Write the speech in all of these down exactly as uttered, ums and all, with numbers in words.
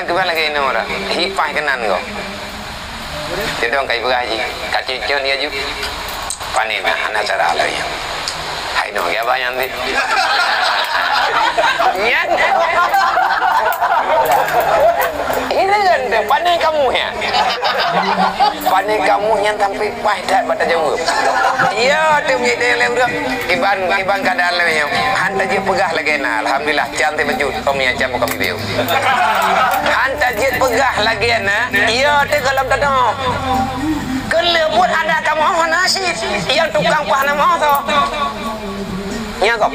Kiban lagèe inoe dah. Hi paih keunan gob. Cedong kai peugah jih. Ka cicon dia ju. Pané na, hana cara lagèe nyan. Hai noh, ya bayang ni. Nyan. Ini kan deh, pané kamoe ya. Pané kamoe nyan sampai paih that bak tajaweueb. Ya, tu mi deh lé ureueng. Kiban, kiban keadaan lagèe nyan. Han tajeuet peugah lagèe na. Alhamdulillah, can teuh bacut. Tom ya can buka bibeu. Han tajeuet peugah lagèe na, iya teuh gohlom teudoh. Keu lheueh buet adat kamoe hana cit, nyang tukang paih na moto. Nya gob.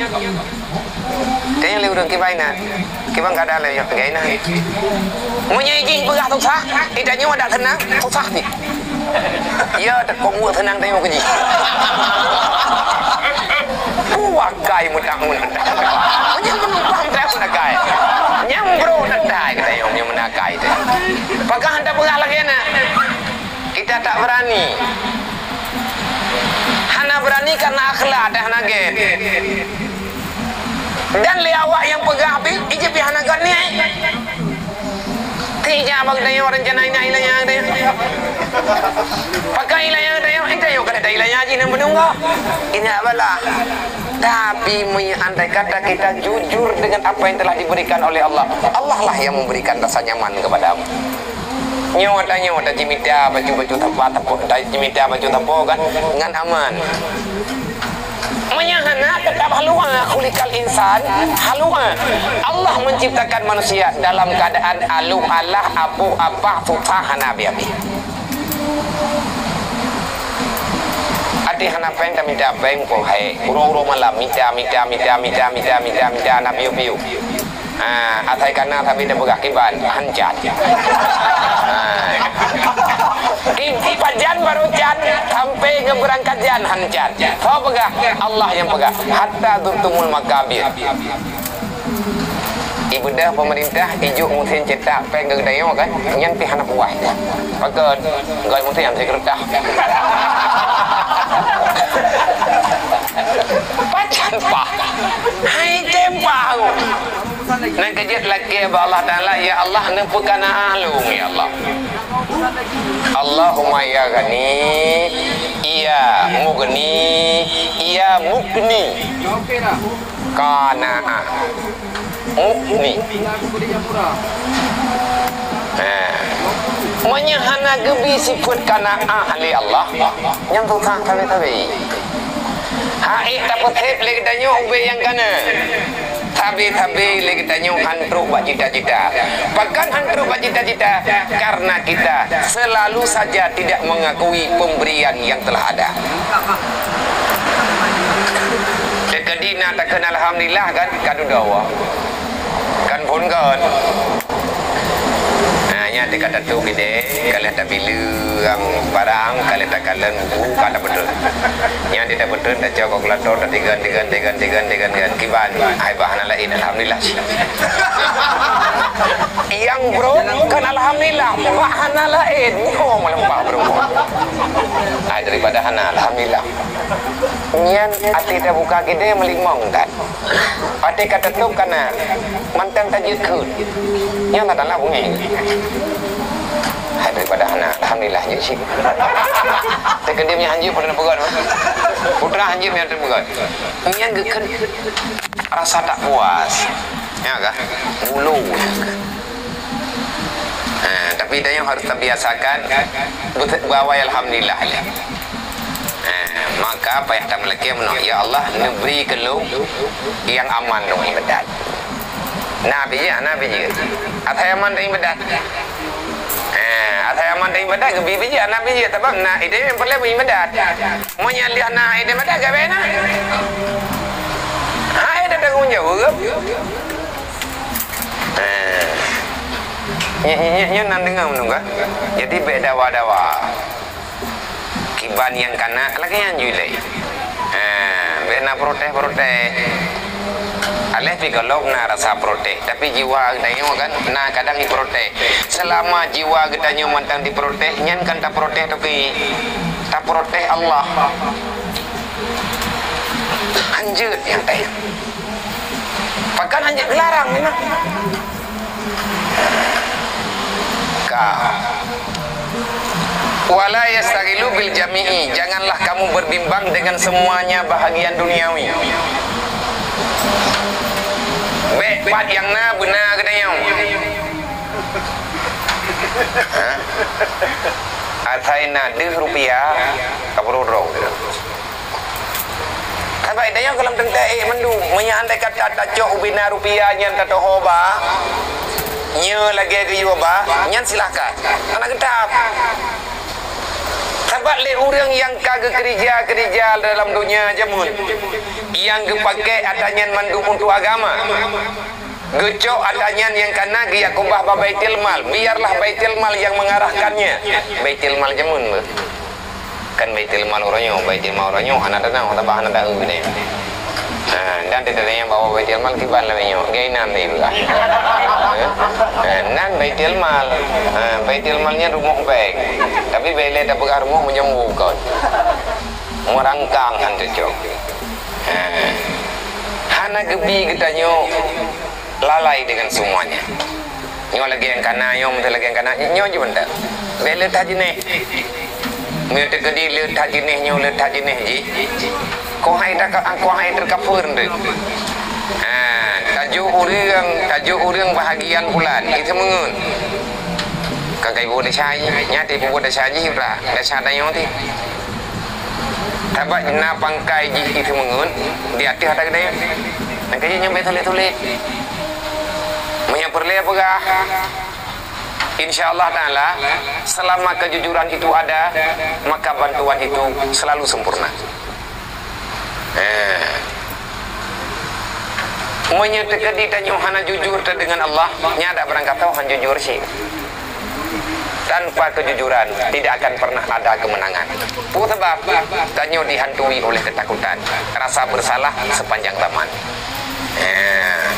Tanyong lé ureueng kiban na, kiban kada lé nyang peugah na. Meunyoe jih peugah susah, ita nyoe adak seunang, susah pih. Ya, teuka buet seunang tayong keu jih. Puakai meutak-meutak. Meunyoe meunubang tayong meunakai. Nyang brok tetai tayong nyang meunakai teh. Pakon hana peugah lagèe na? Kita tak berani. Hana berani karena akhlak dah hana gèt. Dan lé awak nyang peugah pih, ijeuet pih hana gèt niat. Tijak bak tanyoe rencana inan ilanya teh. Pakon ilanya teh, eh, tanyoe kada ada ilanya jih nan meununggu. Ini apalah. Tapi meunyoe andai kata kita jujur dengan apa yang telah diberikan oleh Allah, Allah lah yang memberikan rasa nyaman kepadamu. Nyoe tanyoe tajimita baju-baju tapa, tapa, tajimita baju tapa kan ngan aman. Meunyoe hana, teutap haluwa, khuliqal insan haluwa. Allah menciptakan manusia dalam keadaan alu alah, apu apah, susah hana abi-abi. Até hana péng, tamita péng, poh hai. Uroe-uroe malam, mita, mita, mita, hana piôh-piôh. Ha, asai kana sabe tapeugah kiban, han can. Ha. Ki-, pajan barô can, sampoe ngon beurangkat jan han can. Soe peugah? Allah nyang peugah. Hatta zurtumul maqabir. Ibeudôh peumeurintah, ijok meusén cetak péng keu geutanyoe kan, nyan pih hana puas. Pakon? Goi meusén han sikeureudah. Pajan pah. Hai tem pah. Nyan ka jeuet lakèe bak Allah Taala, "Ya Allah, neupeukana lôn, ya Allah." Allahumma ya Ghani, ya Mughni, ya Mughni. Qanaah. Mughni. Ha. Meunyoe hana geubi sifeuet qanaah lé Allah, nyang susah sabe-sabe. Ha, ék tapeusép lé geutanyoe ubé nyang kana. Sabe-sabe lé geutanyoe han trok bak cita-cita. Pakon han trok bak cita-cita? Karena kita selalu saja tidak mengakui pemberian yang telah ada. Teukeudi na takheun alhamdulillah kan, ka dudoe. Kan phôn kan? Nah, nyan teuka tatuh gede, ka lheueh tabileung parang, ka lheueh takalon buku, ka tapeutreun. Nyan di tapeutreun, tacok kalkulator, tatigan, tigan, tigan, tigan, tigan, tigan. Kiban, hai bah hana laén, alhamdulillah. Nyang brok kan alhamdulillah, bah hana laén. Nyoe meuleumpah brok. Hai daripada hana, alhamdulillah. Nyan até tabuka gede meulimong kan. Até ka tatup kana mantong tajeuet kheun. Nyang ka tala bungeng. Hai daripada hana, alhamdulillah jeuet cit. Teukeudi nyan hanjeuet peureulèe peugah. Putra hanjeuet nyan teupeugah. Nyan geukheun rasa tak puas. Ya kah? Bulu. Ha, tapi tanyoe harus tabiasakan be-, beuawai alhamdulillah. Ha, maka payah tameulakèe meunoe, "Ya Allah, neubri keu lôn nyang aman lôn iébadat." Na bijéh, na bijéh. Asai aman lôn iébadat. Ha, asai aman lôn iébadat, geubi bijéh, na bijéh. Sabab na, itu nyang peureulèe beu iébadat. Meunyoe lheueh na iébadat, gabé na. Hai, ada tanggung jawab. Eh, nyan, nyan, nyan, nyan nan deungoe meunungga. Jadi, bèk dawa-dawa. Kiban nyang kana lagèe nyan ju lé. Eh, bèk na protes-protes. Aléh pih gohlom na rasa protes, tapi jiwa geutanyoe kan na kadang jiprotes. Selama jiwa geutanyoe mantong diprotes, nyan kan taprotes toké. Taprotes Allah. Hanjeuet nyang teuh. Pakon hanjeuet geularang memang. Wala yastaghilu bil jami'i, janganlah kamu berbimbang dengan semuanya bahagian duniawi. Bèk pat nyang na beuna geutanyoe. Ha? Asai na deuh rupiah, ka beurudong. Sabab tanyoe gohlom teuntèe ék mandum. Meunyoe andai kata tacok ubena rupiah nyan tatoho ba, nyoe lagèe geuyue ba, nyan silahkan. Hana geutab. Sabab lé ureueng nyang ka geukeurija-keurija dalam donya jameun, nyang geupakè atra nyan mandum untuk agama. Geucok atra nyan nyang ka na geujak keubah bak Baitul Mal. Biarlah Baitul Mal yang mengarahkannya. Baitul Mal jameun beuh. Kan Baitul Mal uroe nyoe, Baitul Mal uroe nyoe hana teunaun, sabab hana taeu nyan. Ha, dan teuntèe nyang bahwa Baitul Mal kiban lagèe nyoe, geuinan lé beuh. Ha? Ha, nan Baitul Mal. Ha, Baitul Mal nyan rumoh bank. Tapi bèk lé tapeugah rumoh meunyoe bukon. Meurangkang han teucok. Ha. Hana geubi geutanyoe lalai dengan semuanya. Nyoe lagèe nyang ka na, nyoe meuntah lagèe nyang ka na, nyoe jih mantong. Bèk le that jinéh. Meunyoe teukeudi le that jinéh nyoe, le that jinéh jih, kok hai teuka-, kok hai teukafeuer nteuk. Ha, tajok ureueng, tajok ureueng bahagian bulan, itu meungeut. Ka kai bu desya jih, nyan teupeubeuet desya jih udah, desya tanyoe teuh. Sabab na pangkai jih itu meungeut, di ateueh ata geude. Nyang keu jih nyoe bèk tuléh-tuléh. Meunyoe peureulèe peugah, insya Allah Ta'ala, selama kejujuran itu ada, maka bantuan itu selalu sempurna. Eh. Meunyoe teukeudi tanyoe hana jujur teuh deungon Allah, nyan dak barangkato han jujur cit. Tanpa kejujuran, tidak akan pernah ada kemenangan. Peue sabab? Tanyoe dihantui oleh ketakutan, rasa bersalah sepanjang zaman. Eh.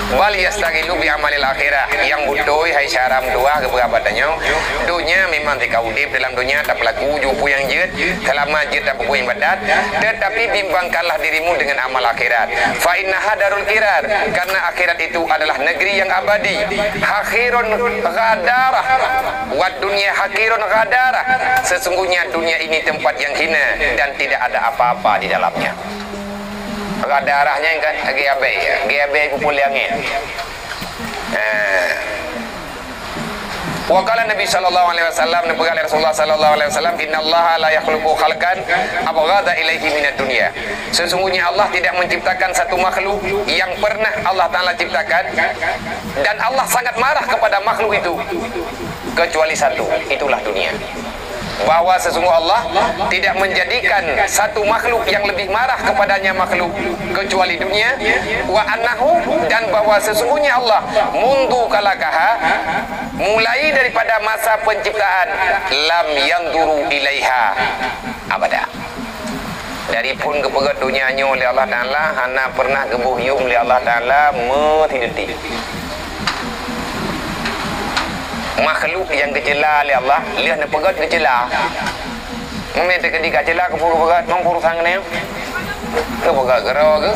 Bal yastaghilu bi amalil akhirah. Nyang beutôi hai syara meutuah geupeugah bak tanyoe, donya memang teuka udép dalam donya, tapeulaku ju peue nyang jeuet, seulama jeuet tapeubuet ibadat, tetapi bimbangkanlah dirimu dengan amal akhirat. Fa innaha darul qirar, karena akhirat itu adalah negeri yang abadi. Haqiron ghadarah, wad dunya haqiron ghadarah. Sesungguhnya dunia ini tempat yang hina dan tidak ada apa-apa di dalamnya. Ghadarah nyan kan lagèe abèe, lagèe abèe peupuléh angén. Eh. Wa qala Nabi sallallahu alaihi wasallam, neupeugah lé Rasulullah sallallahu alaihi wasallam, "Innallaha la yakhluqu khalqan abghadha ilaihi minad dunya." Sesungguhnya Allah tidak menciptakan satu makhluk yang pernah Allah Ta'ala ciptakan, dan Allah sangat marah kepada makhluk itu, kecuali satu, itulah dunia. Bahwa sesungguh Allah tidak menjadikan satu makhluk yang lebih marah kepadanya makhluk kecuali dunia, wa annahu, dan bahwa sesungguhnya Allah mundu khalaqaha, mulai daripada masa penciptaan, lam yanzuru ilaiha abada. Dari phon geupeugöt donya nyoe lé Allah Ta'ala, hana pernah geuboh yum lé Allah Ta'ala meusideuti. Makhluk nyang geuceula lé Allah, lheueh neupeugöt geuceula. Meunyo teukeudi ka ceula, keupeue geupeugöt, mang urusan nyoe? Geupeugöt keudroe geuh.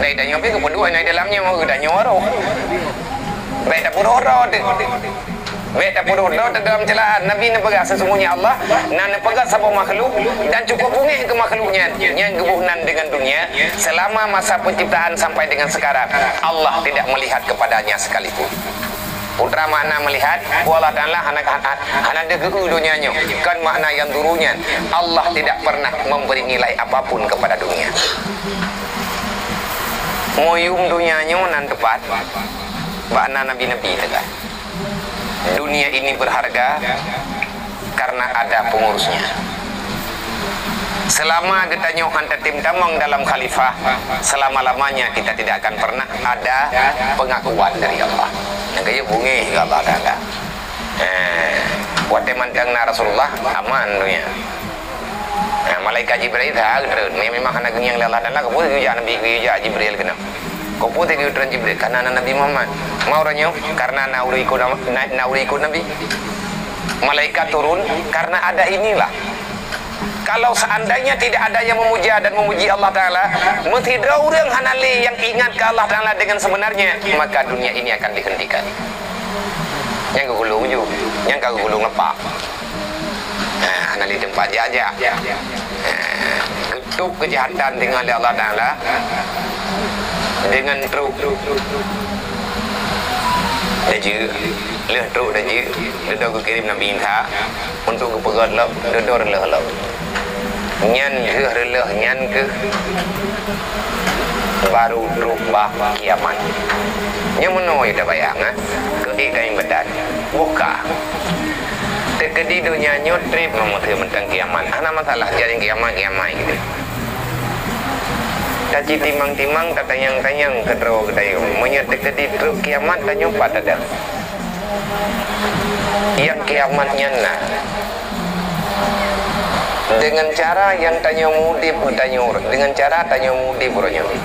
Nai tanyoe pih geupeuduek, nai dalam nyoe geutanyoe roh. Bèk tapeuduek droe teuh. Bèk tapeuduek droe teuh dalam ceulaan. Nabi neupeugah, sesungguhnya Allah na neupeugöt saboh makhluk dan cukup beungèh keu makhluk nyan, nyang geuboh nan deungon dunia selama masa penciptaan sampai dengan sekarang. Allah tidak melihat kepadanya sekalipun. Peue makna melihat? Allah Ta'ala hana, hana, hana deuh geu donya nyoe. Kon makna yanzuru nyan, Allah tidak pernah memberi nilai apapun kepada dunia. Meuyum donya nyoe nan teupat, bak na nabi-nabi teuka. Dunia ini berharga karena ada pengurusnya. Selama geutanyoe han tatem tamong dalam khalifah, selama-lamanya kita tidak akan pernah ada pengakuan dari Allah. Nyang keu beungèh keu Allah Ta'ala. Eh, watèe mantong na Rasulullah, aman donya. Nah, malaikat Jibril that geutreun. Memang hana geungieng lé Allah Ta'ala, keupeue geujak Nabi, geujak Jibril keunoe. Keupeue geutreun Jibril? Karena na Nabi Muhammad. Mau uroe nyoe? Karena na ureueng ikut, na, na ureueng ikut Nabi. Malaikat turun karena ada inilah. Kalau seandainya tidak ada yang memuja dan memuji Allah Ta'ala, meusidroe ureueng hana lé nyang ingat keu Allah Ta'ala dengan sebenarnya, maka dunia ini akan dihentikan. Nyang geugulong ju, nyang ka geugulong leupah. Nah, hana lé teumpat jak-jak. Nah, geutôb keujahatan teungoh lé Allah Taala deungon trok. Laju, lheueh trok laju, dudoe geukirém Nabi Isa untuk geupeugöt lom, dudoe reuloh lom. Nyan lheueh reuloh nyan keuh baru trok bak kiamat. Nyoe meunoe tabayang, eh, keu ék kayém badan. Buka. Teukeudi donya nyoe treb meunyoe mantong kiamat. Hana masalah, jadi kiamat, kiamat gitu. Taci timang-timang, tatanyong-tanyong keudroe geutanyoe. Meunyoe teukeudi trok kiamat, tanyoe pat tadong. Nyang kiamat nyan na. Dengan cara nyang tanyoe meuudeb tanyoe, dengan cara tanyoe meuudeb uroe nyoe.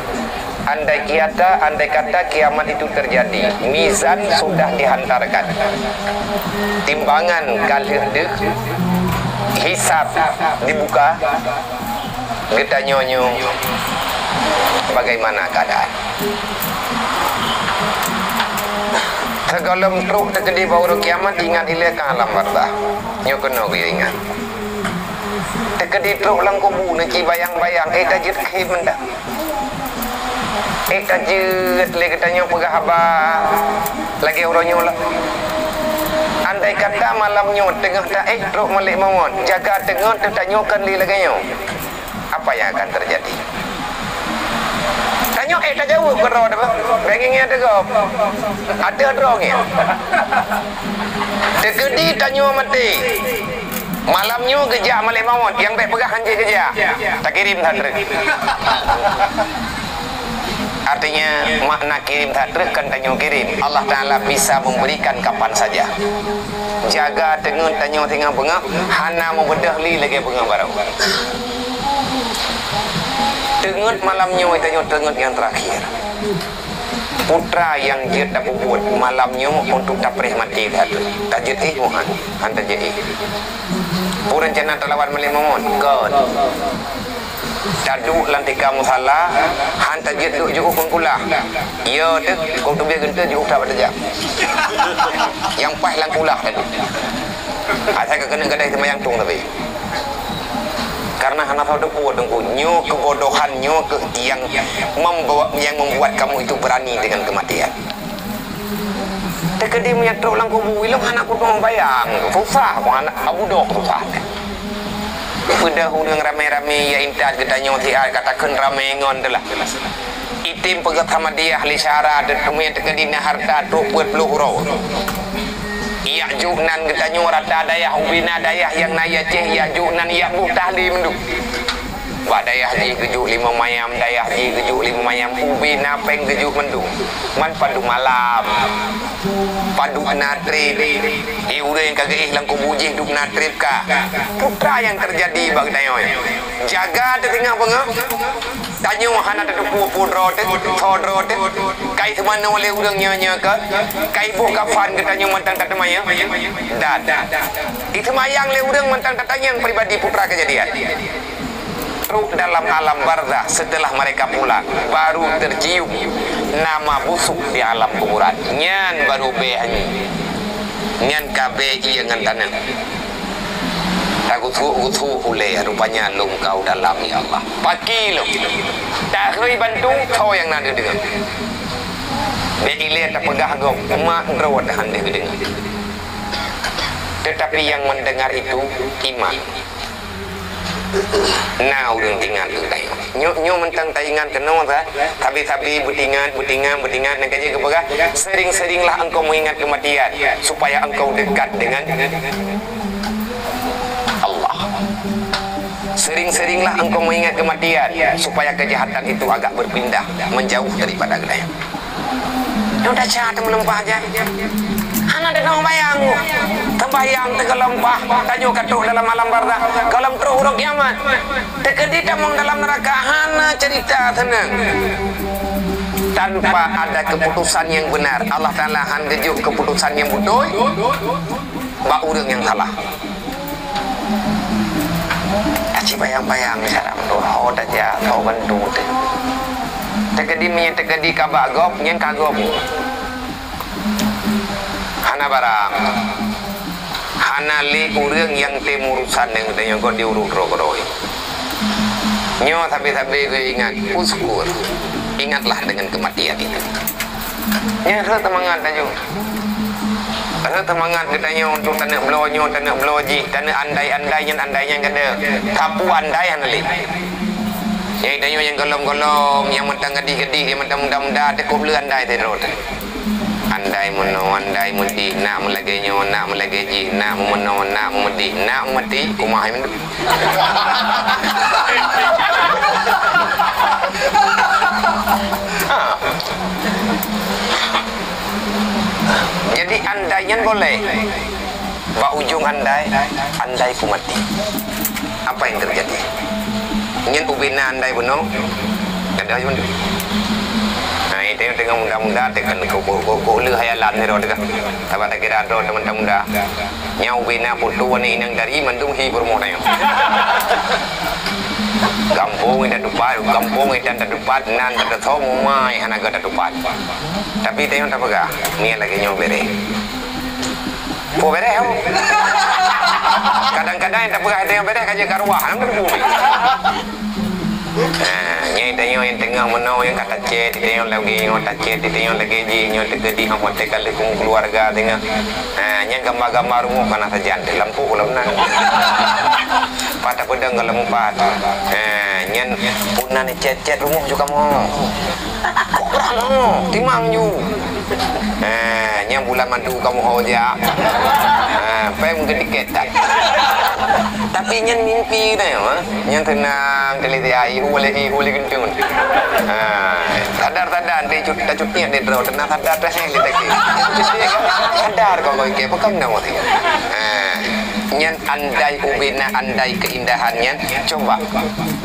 Andai kata, andai kata kiamat itu terjadi, mizan sudah dihantarkan. Timbangan ka lheueh deuh, hisab dibuka, geutanyoe nyoe bagaimana keadaan? Sigohlom trok teukeudi bak uroe kiamat, ingat ilée ka alam barzakh. Nyoe keunoe geuingat. Teukeudi trok lam kubu neuci bayang-bayang, eh, tajeuet khem mantong. Eh, tajeuet lé geutanyoe peugah haba lagée uroe nyoe lah. Andai kata malam nyoe teungoh taéh trok malék mawöt, jaga teungoh teuh tanyoe kon lé lagée nyoe. Apa yang akan terjadi? Tanyoe, eh, tajaweueb keudroe teuh, bah. Bék ngieng-ngieng teugob. Ateueh droe ngieng. Teukeudi tanyoe maté. Malam nyoe geujak malék mawöt, nyang bék peugah hanjeuet geujak. Takirém that treuk. Artinya, makna kirém that treuk kan tanyoe kirém. Allah Taala bisa memberikan kapan saja. Jaga teungeut tanyoe singoh beungoh, hana meubeudôh lé lagée beungoh barô. Teungeut malam nyoe tanyoe teungeut nyang teurakhir. Putra nyang jeuet tapeubuet malam nyoe untuk tapreh maté that treuk. Tajeuet éh meuhan, han tajeuet éh. Peue reuncana talawan malék mawöt? Kon. Taduek lam tika musala, han tajeuet duek jiôh ngon kulah. Iya teuh, kong teubiet geunteue jiôh that bak teujak. Nyang paih lam kulah taduek. Asai ka keuneuk gadai seumayang tueng sabe. Karena hana soe teupeue teungku, nyoe keubodohan, nyoe keuh nyang membawa, yang membuat kamu itu berani dengan kematian. Teukeudi meunyoe trok lam kubu, ilong hana kuteumong bayang, susah, abu doh susah. Peudeuh ureuëng ramé-ramé ya intat geutanyoe siat ka takheun ramé ngon teulah. Item peugét Ahmadiyah lé syara teuteumé teukeudi na harta trok peuet ploh uroe. Yak jok nan geutanyoe rata dayah, ubena dayah nyang na Aceh, yak jok nan yak boh tahlé mandum. Bak dayah jih geujok limong mayam, dayah jih geujok limong mayam, ubena péng geujok mandum. Man padub malam, padub na treb. Di ureuëng ka geuéh lam kubu jih dub na treb ka. Peue nyang teujadi bak geutanyoe? Jaga teuh singoh beungoh. Tanyoe hana tateupeue peue droe teuh, soe droe teuh. Kai teumanoe lé ureuëng nyoe-nyoe keu, kai boh kafan geutanyoe mantong tateumanyong. Dan diteumayang lé ureuëng mantong tatanyong pribadi Putra Kejadian. Trok dalam alam barzakh, setelah mereka pulang, baru tercium nama busuk di alam kuburan. Nyan baru béh nyan. Nyan ka béh ié ngon taneuk. Tagusuk-gusuk ulée, rupanya lôn ka u dalam, ya Allah. Paki lôn. Takhôi bantu, soe nyang na geudeungoe. Bék ilée tapeugah gob, mak droe han deuh geudeungoe. Tetapi yang mendengar itu iman. Na ureuëng teuingat keu tanyoe. Nyoe, nyoe mantong teuingat keunoe sa, sabe-sabe beuteuingat, beuteuingat, beuteuingat, nyang ka jeuet geupeugah, "Sering-seringlah engkau mengingat kematian, supaya engkau dekat dengan Allah. Sering-seringlah engkau mengingat kematian, supaya kejahatan itu agak berpindah, menjauh daripada geutanyoe." Nyoe desya teuh meuleumpah jai. Hana teuh bayang. Teubayang teuh gohlom paih, tanyoe ka trok dalam alam barzakh, gohlom trok uroe kiamat. Teukeudi tamong dalam neuraka, hana cerita seunang. Tanpa ada keputusan yang benar, Allah Taala han geujok keputusan yang beutôi bak ureuëng nyang salah. Aci bayang-bayang cara meutuho tajak, ho bantu teuh. Teukeudi meunyoe teukeudi ka bak gob, nyan ka gob. Han Na barang. Hana lé ureuëng nyang tem urusan deungon tanyoe, kon diurus droe keudroe. Nyoe sabe-sabe geuingat, uzkur. Ingatlah dengan kematian itu. Nyan rhot seumangat tanyoe. Rhot seumangat geutanyoe untuk taneuk bloe nyoe, taneuk bloe jih, taneuk andai-andai nyan, andai nyan gata. Tapi andai hana lé. Nyang tanyoe nyang gohlom-gohlom, nyang mantong gadih-gadih, nyang mantong muda-muda, teuh kop le andai sidroe teuh. Andai meunoe, andai meudih, nak meulagée nyoe, nak meulagée jih, nak meumeunoe, nak meumeudih, nak meumaté, kumah hai mandum. Ha. Jadi andai nyan boleh. Bak ujong andai, andai ku maté. Apa yang terjadi? Nyan ubena andai bunoe, gadoh jih mandum. Nah, itu yang tengah muda-muda, tekan ko, ko, ko, ko le hayalan ni roh teuka. Saban takira droe teman-teman muda. Nyang ubena foto aneuk inong tadi mandum hi peurumoh tanyoe. Gampông nyang tatupat, gampông nyang tatupat, nan tatutoe, mumai hana geuh tatupat. Tapi tanyoe tapeugah, nyan lagée nyoe bereh. Peue bereh, oh? Kadang-kadang nyang tapeugah tanyoe bereh ka jeuet ka ruah, nam teupeue. Ha, nyan tanyoe nyang teungoh meunoe nyang ka tacet, tanyoe lagée nyoe tacet, tanyoe lagée jih, nyoe teukeudi hom hotel ka lheueh keuluwarga teungoh. Ha, nyan gamba-gamba rumoh kana sajan teuh lampôh lom na. Pat tapeudong ka lom pat. Ha, nyan pun na cet-cet rumoh ju kamoe. Kok brah mo, timang ju. Ha, nyang bulan madu kamoe ho jak. Ha, pem geudiket that. Tapi nyan mimpi tanyoe, ha. Nyan teunang, teuliti ai, hu lé, hu lé geuntun. Ha, sadar-sadar, dek cut, tacut niet dek droe, teunang sadar, teuheng dek lagi. Sadar kau, kau ikek, pekan dah mati. Ha, nyan andai ubena, andai keindahan nyan. Coba,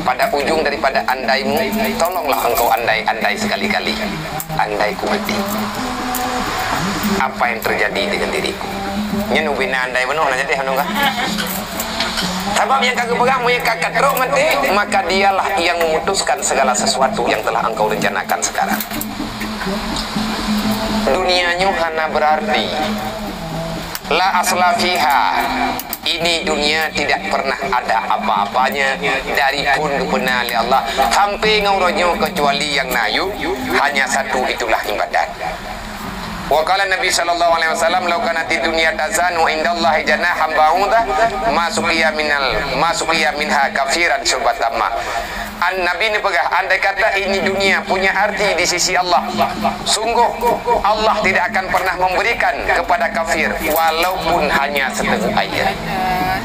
pada ujung daripada andaimu, tolonglah engkau andai-andai sekali-kali. Andai ku mati, apa yang terjadi dengan diriku? Nyan ubena andai bunoe na jadi hanong kah? Sabab nyang ka geupeugah, meunyo ka, ka trok maté, maka dialah yang memutuskan segala sesuatu yang telah engkau rencanakan sekarang. Dunia nyoe hana berarti. La asla fiha. Ini dunia tidak pernah ada apa-apanya dari phon geupeuna lé Allah sampai ngon uroe nyoe kecuali yang na yum hanya satu, itulah ibadat. Wa qala Nabi sallallahu alaihi wasallam, "Lau kanatid dunya tazanu indallahi janaha ba'udah, ma suqiya minal, ma suqiya minha kafiran syurbata ma." An Nabi neupeugah, andai kata ini dunia punya arti di sisi Allah, sungguh Allah tidak akan pernah memberikan kepada kafir walaupun hanya seteguk air.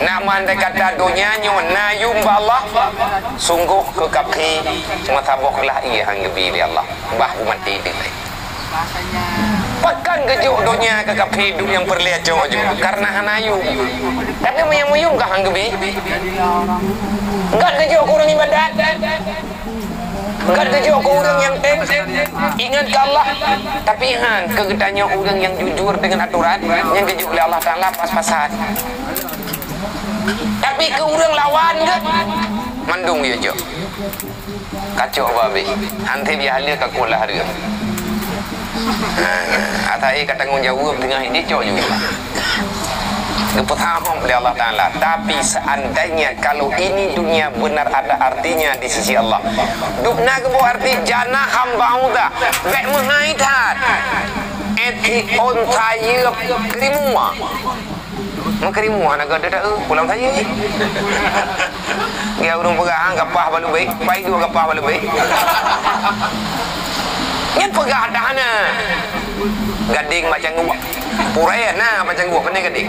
Nama andai kata donya nyoe na yum bak Allah, sungguh keu kafé meusaboh glah ié han geubi lé Allah, bah geumaté deuh. Pakon geujok donya keu kafé duek nyang peureulée cok ju, kareuna hana yum. Tapi meunyo meuyum ka han geubi. Gét geujok keu ureuëng ibadat. Gét geujok keu ureuëng nyang tem ingat keu Allah. Tapi han keu geutanyoe ureuëng nyang jujur deungon atoran nyang geujok lé Allah Taala pas-pasan. Tapi keu ureuëng lawan gét mandum geujok. Kacok babi. Hanté biasa le ka kulah dia. Ha, asai ka tanggung jawab tengah ini cok juga. Geupeusahom oleh Allah Taala. Tapi seandainya kalau ini dunia benar ada artinya di sisi Allah, dubna geuboh arti jana hamba udah. Bek meuhai that. Eti on sayeup kerimua. Meukeurimuah na gata taeu pulang saja. Dia ureuëng peugah, "Ah, gapah balu baik, pai dua gapah balu baik." Nyan peugah dah na. Gading macam gua. Purai na macam gua, pandai gading.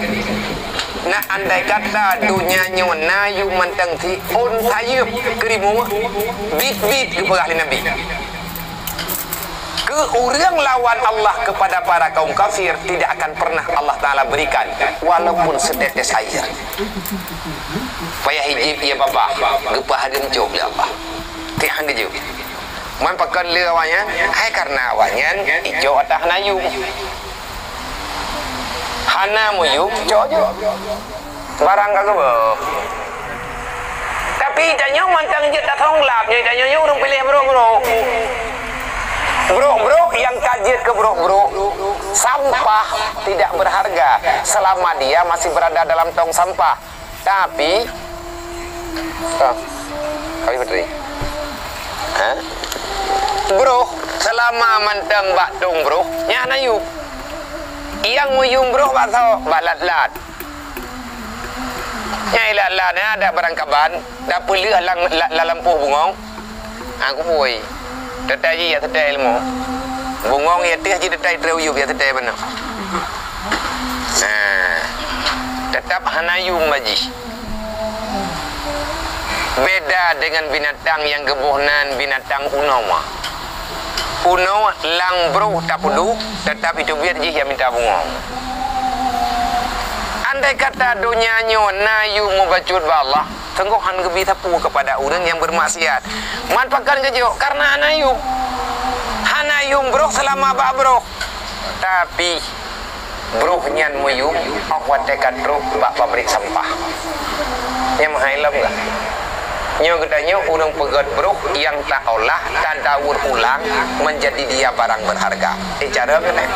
Nah, andai kata dunia nyoe na yum mantong si on sayeup keurimuah, bit-bit geupeugah lé Nabi. Keu ureuëng lawan Allah kepada para kaum kafir tidak akan pernah Allah Taala berikan walaupun setetes air. Payah ijib ia babah, geupeuhadeuem cok lé Allah. Tiang geujok. Man pakon le awaknyan? Hai karena awaknyan icok atah na yum. Hana meuyum, cok jok. Barang ka geuboh. Tapi tanyoe mantong jeuet tasong lap, nyoe tanyoe nyoe ureuëng piléh brok-brok. Brok-brok nyang ka jeuet keu brok-brok. Sampah tidak berharga selama dia masih berada dalam tong sampah. Tapi, oh, kawin putri. Ha? Broh, selama mantong bak tong broh, nyan na yum. Nyang meuyum broh bak soe? Bak lat-lat. Nyang ilat-lat nyan ada barang kaban, dan peuleueh lam, la-, lam lampôh bungong. Ha, kupui. Teutai jih ya teutai ilmu. Bungong ya teuh jih teutai treu uyup ya teutai bana. Ha. Tetap hana yum bak jih. Beda dengan binatang nyang geuboh nan binatang unoe. Unoe lam broh tapeuduek, teutap iteubiet jih nyang mita bungong. Andai kata donya nyoe na yum mubacut bak Allah, sunggoh han geubi sapeue keupada ureuëng nyang beureumaksiat. Man pakon geujok? Kareuna hana yum. Hana yum broh seulama bak broh. Tapi, broh nyan meuyum óh watée ka trok bak pabrik sampah. Nyan meuhai lom gah. Nyoe geutanyoe ureuëng peugét broh nyang taolah, tadaur ulang menjadi dia barang berharga. Eh, cara keunan.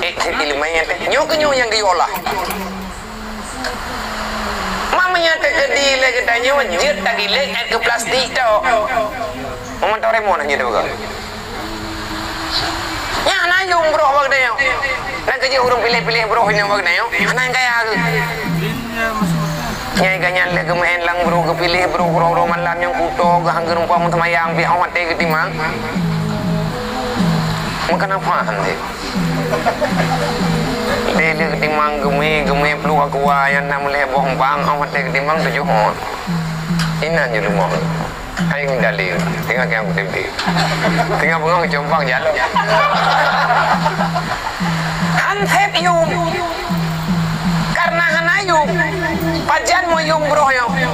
Eh, si ileumèe nyan teh. Nyoe keuh nyoe nyang geuyue olah. Ma meunyoe teukeudi lé geutanyoe jeuet tagilék ék keu plastik tok. Meumantong remon hana teupeugah. Nyan hana yum broh bak geutanyoe. Nyan keuh jeuet ureuëng piléh-piléh broh nyoe bak geutanyoe. Hana nyang kaya geuh. Nyai ganyan lé geumeu'en lam broh geupiléh broh uroe-uroe malam nyang kuto geuh han geurumpok meuseumayang pih óh watée geutimang. Meukeunapa han deh? Deh lé geutimang geumé, geumé pluek aqua nyang na meulhèe boh umpang, óh watée geutimang tujoh ôn. Inan jeuet leumoh. Hai meudalil, teungoh kiang kutém deh. Teungoh beungoh geucompang jalok. Han sép yum. Karena hana yum, pajan meuyum broh nyoe.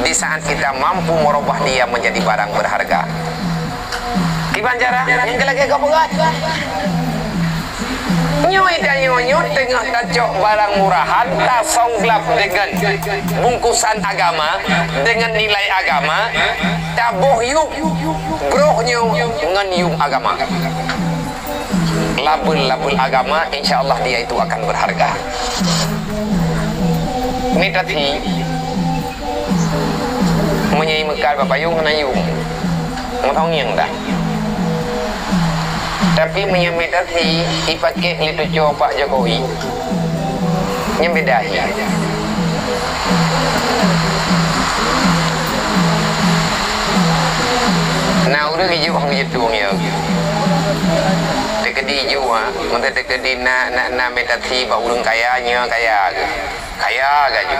Di saat kita mampu merubah dia menjadi barang berharga. Kiban cara nyang keu lagée gob beugöt. Nyoe tanyoe nyoe teungoh tacok barang murahan, tasong glab deungon bungkusan agama, deungon nilai agama, taboh yum broh nyoe ngon yum agama. Label-label agama, insya Allah dia itu akan berharga. Mita thi, meunyoe meukat bak payong hana yum, meuhong nyang dah. Tapi meunyoe mita thi ipakék lé tucoe Pak Jokowi, nyan beda hi. Na ureuëng ijuk hong jitueng ya. Teukeudi ijuk ha, meunteukeudi na na na mita thi bak ureuëng kaya, nyoe kaya geuh. Kaya geuh ju.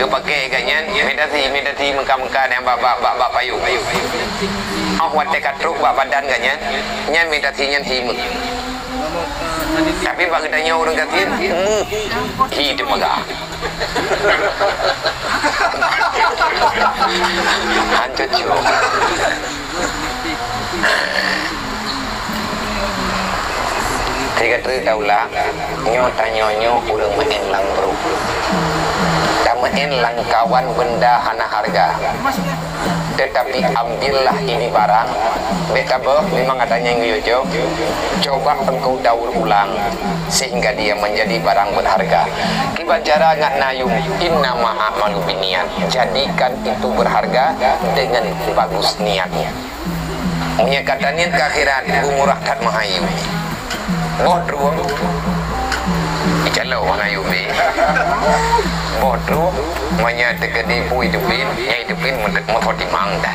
Geupakék geuh nyan mita thi, mita thi meuka-meuka nyang bak bak bak bak payong. Óh watée ka trok bak badan geuh nyan, nyan mita thi nyan hi meuh. Tapi bak geutanyoe ureuëng gasien, meuh hi teumaga. Hancur cok. Sigoe teuk taula, nyoe tanyoe nyoe ureuëng meu'en lam bruek. Tameu'en lam kawan benda hana harga. Tetapi ambillah ini barang, bék tabeuh, memang ada nyang geuyue jok. Coba engkau daur ulang sehingga dia menjadi barang berharga. Kiban cara ngat na yum, innama a'malu binniat. Jadikan itu berharga dengan bagus niatnya. Meunyoe ka taniet keu akhirat, beumurah that meuhai yum. Boh trueng, icalo hana yum deh. Boh trueng, meunyoe teukeudi bui teubiet, nyai teubiet meuteupin meuho timang dah.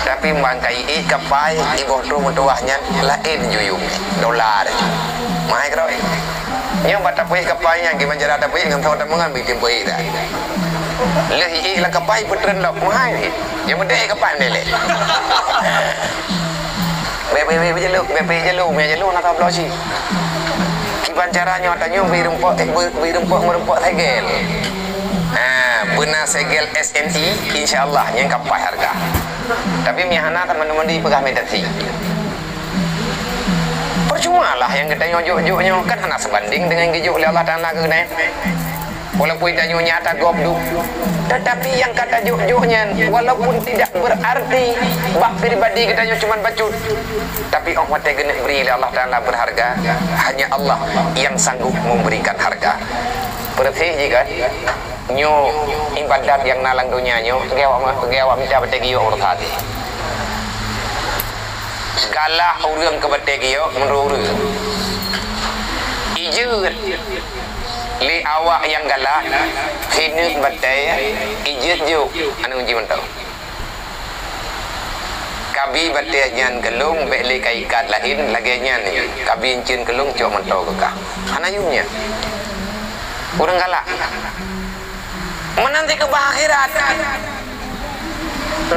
Tapi ban ka ié kapai, iboh trueng meutuwah nyan laén ju yum, dolar ju. Meuhai keudroe. Nyoe bak tapeuéh kapai nyan, kiban cara tapeuéh ngon soe tameungan bit tapeuéh dah. Lheueh ié lam kapai peutreun lom, meuhai. Nyang meudeh kapai meudeh lé. Bék, bék, bék, bék jalok, bék, bék jalok, bék jalok, na ka bloe cit. Kiban cara nyoe tanyoe bri rumpok, eh, bri, bri rumpok meurumpok segel. Ha, beuna segel S N I, insya Allah nyan kapai harga. Tapi meuhana kan mandi-mandi peugah mita thi. Percuma lah nyang geutanyoe jok-jok nyoe, kan hana sebanding dengan geujok lé Allah Taala keu geutanyoe. Walaupun tanyoe nyata gob duek, tetapi nyang ka tajok-jok nyan, walaupun tidak berarti bak pribadi geutanyoe cuman bacut, tapi 'oh watèe geuneuk bri lé Allah Taala berharga, hanya Allah yang sanggup memberikan harga. Peureuséh jih kan? Nyoe ibadat nyang na lam donya nyoe, peugah awak, peugah awak mita batèe giyok urosan. Galak ureueng keu batèe giyok meunurot ureueng. Ijeuet lé awak nyang galak, sineuk batèe, ijeuet jok, aneuk uji mantong. Kabi batèe nyan keu lôn, bèk lé ka ikat laén, lagèe nyan. Kabi eunceuen keu lôn, cok mantong keu kah. Hana yum nyan. Ureueng galak. Meunan cit keu bak akhirat.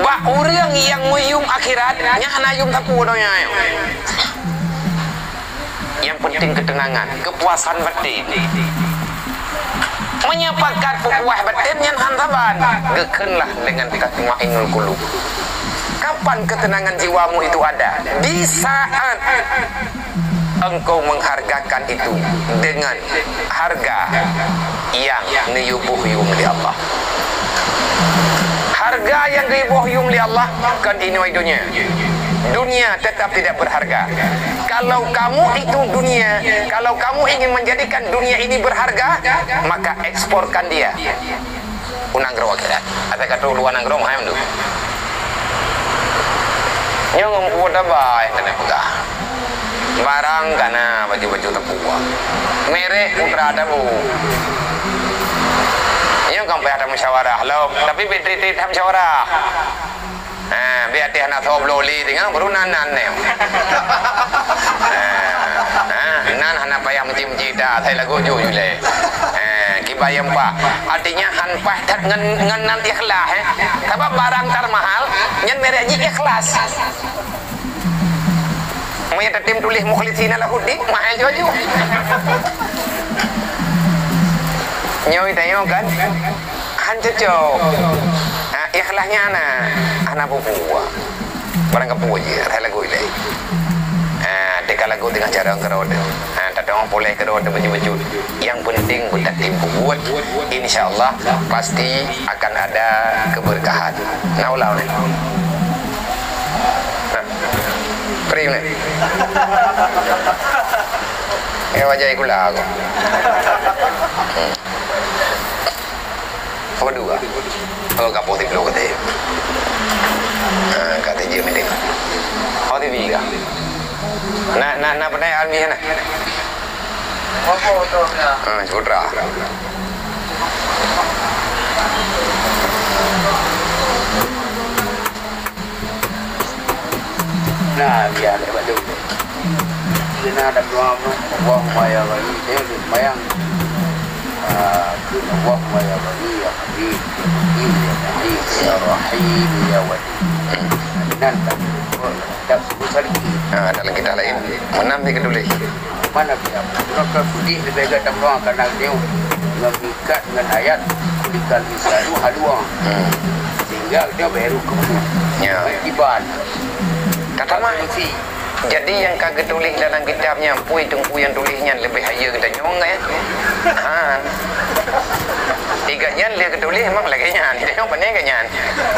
Bak ureueng nyang meuyum akhirat, nyan hana yum sapeue donya nyoe. Yang penting ketenangan, kepuasan batin. Meunyoe pakat peupuas batin nyan han saban, geukheunlah dengan tatmainnul qulub. Kapan ketenangan jiwamu itu ada? Di saat engkau menghargakan itu dengan harga yang neuyue boh yum lé Allah. Harga yang geuyue boh yum lé Allah kon inoe donya. Dunia tetap tidak berharga. Kalau kamu itu dunia, kalau kamu ingin menjadikan dunia ini berharga, maka eksporkan dia. U nanggroe akhirat. Asai ka trok luwa nanggroe, hai mandum. Nyoe ngon peue taba nyang keuneuk peugah. Barang ka na, baju-baju teupeue. Merek Putra tabu. Nyoe kan payah tamusyawarah lom, tapi bèk trit-trit tamusyawarah. Ha, bèk até hana soe bloe lé teungoh, baru nan, nan nyoe. Ha, ha, nan hana payah meuci-meuci dah, asai lagot ju lé. Ha, kiban nyang paih. Artinya han paih that ngon, ngon nan ikhlas, eh. Sabab barang termahal, nyan merek jih ikhlas. Meunyoe tatem tuléh Mukhlisina Lahuddin, mahal ju-ju. Nyoe tanyoe kan? Han cocok. Ha, ikhlas nyan na, hana peue-peue. Barang kapeue jih, asai lagot ilèe. Ha, teuka lagot teungoh carông keudroe. Ha, tateu'oh puléh keudroe bacut-bacut. Yang penting beutatém peubuet, insya Allah pasti akan ada keberkahan. Na ulang ni. Nah, free ni. Eh, wajah ikula aku. Hmm. Apa dua? Oh, kapoh tiga puluh kata. Ha, kata dia mending. Oh, tiga. Nak, nak, nak pernah alami sana? Apa tu? Ha, Saputra. Nah, biar lewat tu. Kena ada doa, Allahumma ya ghani, dia tu sembahyang. Ah, Allahumma ya ghani, ya karim, ya karim, ya karim, ya rahim, ya wadud. Nan tak. Tak sebut saliki. Ha, dalam kitab lain. Menang dia ketulis. Mana dia? Maka putih lebih agak tak doa karena dia mengikat dengan ayat kulikal insanu halua. Hmm. Sehingga dia baru kemana? Ya. Kiban. Kata mah. Jadi nyang ka geutuléh dalam kitab nyan, peue teungku nyang tuléh nyan leubeh hayeue geutanyoe, eh? Ha. Tiga nyan lé geutuléh memang lagèe nyan. Geutanyoe pane geuh nyan.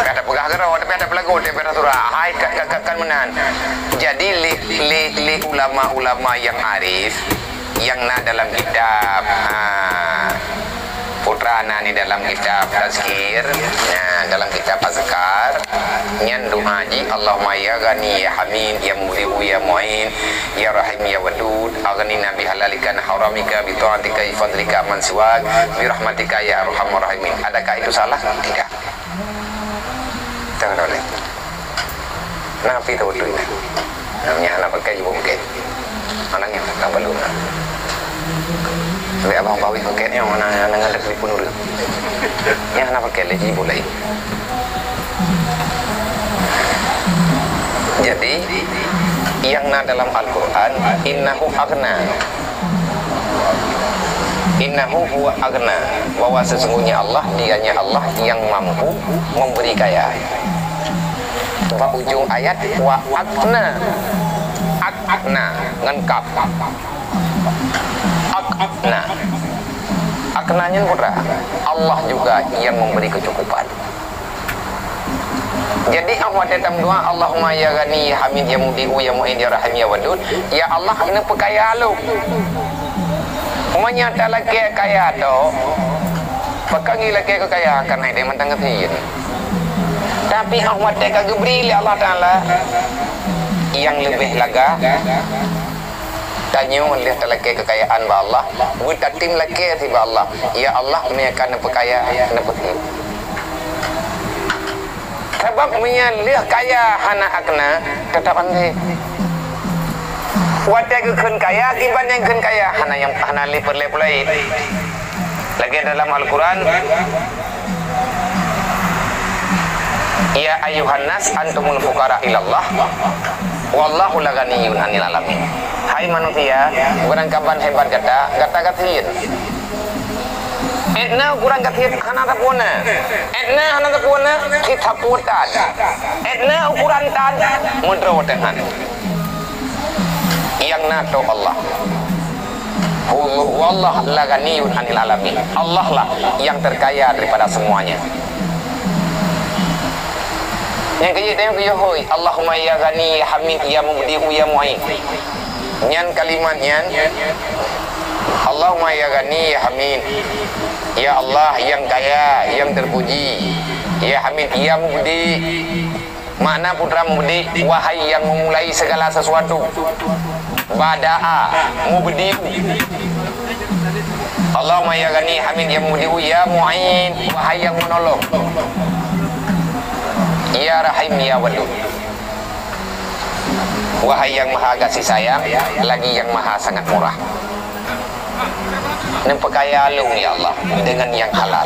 Ka tapeugah keudroe, tapi ada peulagu, tapi ada surah. Hai, ka, ka, ka, kan meunan. Jadi lé, lé, lé ulama-ulama nyang arif, nyang na dalam kitab, ha, Putra na di dalam kitab Tazkir, na dalam kitab Azkar, nyan doa jih, Allahumma ya Ghani, ya Hamid, ya Mubdi'u, ya Mu'in, ya Rahim, ya Wadud, aghnina bi halalika an haramika, bi ta'atika, bi fadlika amman siwak, bi rahmatika ya arhamar rahimin. Adakah itu salah? Tidak. Jangan oleh. Nah, pi tahu tu. Nah, nyang hana pakai ibu pakai. Anak nyang tak perlu nah. Ambil abang pawih pakai ni, mana yang ada telefon dulu. Nyang hana pakai lagi ibu lain. Jadi, nyang na dalam Al-Quran, innahu aghna. Innahu huwa aghna, bahwa sesungguhnya Allah, dianya Allah yang mampu memberi kaya. Bak ujung ayat, wa aghna. Aghna, ngon kaf. Aghna. Keunan nyan putra, Allah juga yang memberi kecukupan. Jadi, ah, watée tameudoá, "Allahumma ya Ghani, ya Hamid, ya Mubdi'u, ya Mu'in, ya Rahim, ya Wadud," ya Allah, neupeukaya lôn. Meunyoe talakée kaya toh, pakon geulakée keu kaya, kan hai deh mantong gasien. Tapi, ah, watée ka geubri lé Allah Taala nyang leubeh lagak, tanyoe lheueh talakée keukayaan bak Allah, beutatem lakée sibak Allah, "Ya Allah, meunyoe ka neupeukaya, neupeuseuk." Sabab meunyoe lheueh kaya hana akna, teutap anté. Watée geukheun kaya, kiban nyang kheun kaya, hana nyang, hana lé peureulée peulaén. Lagée dalam Al-Quran, "Ya ayyuhan nas antumul fuqara ilallah, wallahu la ghaniyyun anil alamin." Hai manusia, barangkaban hebat gata, gata gasien. Etna ukuran gasien hana tapuna. Etna hana tapuna, cit tapue tan. Etna ukuran tan, meudroe teuhan. Nyang na toh Allah. Wallah, wallah la ghaniyun anil alamin. Allah lah yang terkaya daripada semuanya. Nyang keujeuet tanyoe keu hôi, "Allahumma ya Ghani, ya Hamid, ya Mubdi'u, ya Mu'in." Nyan kalimat nyan, "Allahumma ya Ghani, ya Hamid." Ya Allah yang kaya, yang terpuji. Ya Hamid, ya Mubdi. Makna putra mubdi, wahai yang memulai segala sesuatu. Bada'a, mubdi'u. Allahumma ya Ghani Hamid ya mubdi'u ya mu'in, wahai yang menolong. Ya Rahim ya Wadud. Wahai yang maha kasih sayang, lagi yang maha sangat murah. Neupeukaya lôn, ya Allah, dengan nyang halal.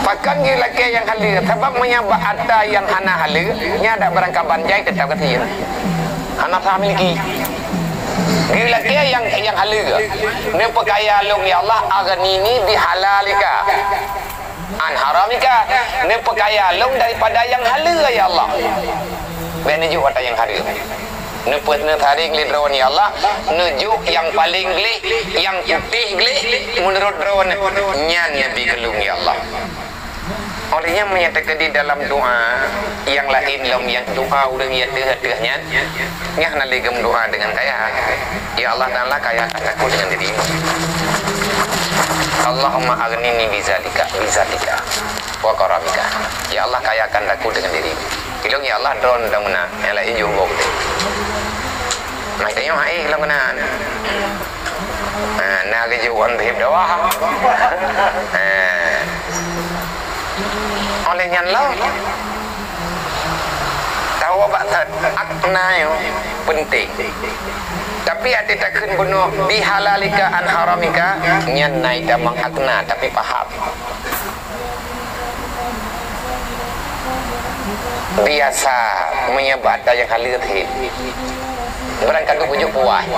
Pakon geulakée nyang haleue, sabab meunyoe bak ata nyang hana haleue, nyan dak barangkaban jai teutap gasien. Hana sah miliki. Geulakée nyang, nyang haleue. Neupeukaya lôn, ya Allah, aghnini bihalalika. An haramika, neupeukaya lôn daripada nyang haleue, ya Allah. Bék neujok ata nyang haleue. Neupeu-, neusaréng lé droeneuh, ya Allah, neujok nyang paleng gleh, nyang putéh gleh, meunurot droeneuh, nyan neubi keu lôn, ya Allah. Óh lheueh nyan, meunyoe teukeudi dalam doa nyang laén lom, nyang doa ureuëng nyang ateueh-ateueh nyan, Nyan hana lé geumeudoa deungon kaya. Ya Allah Taala, kayakan aku dengan dirimu. Allahumma aghnini bizalika, bizatika, wa karamika. Ya Allah, kayakan aku dengan dirimu. Ilong ya Allah, droen dan mena, yang lain juga boleh. Mai tanya hai ilong kena. Ha, na geujok wan bihib dawa. Ha. Oleh nyan lah. Tahu bak that, akna nyoe penting. Tapi até takheun bunoe bihalalika an haramika, nyan na ita mang akna, tapi paham. Biasa meunyoe bak ata nyang haleue that. Barangkaduek bujuk puas.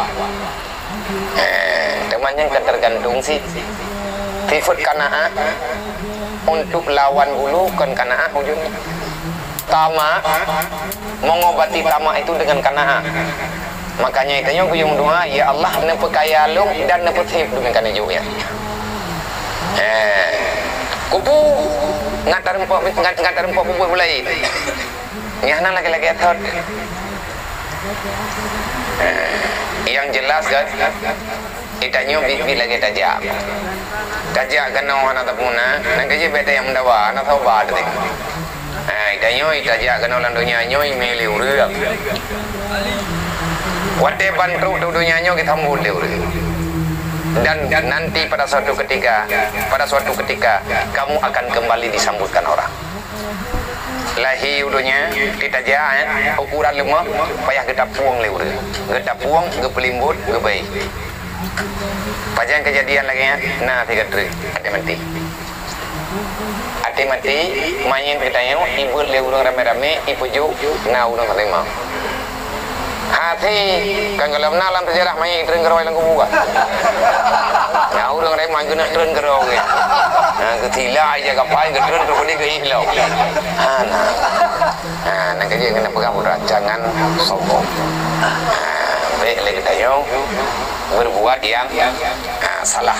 Eh, teuma nyan ka tergantung si sifat kanaah untuk lawan bulu kon kanaah ujung. Tamak, mengobati tamak itu dengan kanaah. Makanya tanyoe geuyue doa, "Ya Allah, neupeukaya lôn dan neupeusép demikian juga ya." Eh, kupu ngat tarempok, ngat, ngat tarempok bubui bulai. Nyan na lagée-lagée thot. Eh, yang jelas kan, ita nyoe bit-bit lagée tajak. Tajak keunoe hana tapuna, nang keujeuet beda yang mendawa, hana sobat tadi. Eh, ita nyoe tajak keunoe lam donya nyoe mé lé ureuëng. Watée ban trok donya nyoe geusambot lé ureuëng. Dan nanti pada suatu ketika, pada suatu ketika, kamu akan kembali disambutkan orang. Lahé u donya, titaja, eh, ukuran leumah, payah geutapueng lé ureuëng. Geutapueng, geupeulimbot, geubei. Pajan keujadian lagée nyan, na sigoe treuk, até maté. Até maté, manyét geutanyoe, ibeuet lé ureuëng ramé-ramé, ipeujok, na ureuëng teurimong. Hati, kan gohlom na lam seujarah manyét treun keudroe lam kubu kah? Nyang ureuëng reman keuneuk treun keudroe. Nah, geutila ija kapai geutreun trok di geuih lom. Ha, nah. Ha, nang keujeuet keuneuk peugah budak, jangan sombong. Ha, lé geutanyoe berbuat yang, ha, salah.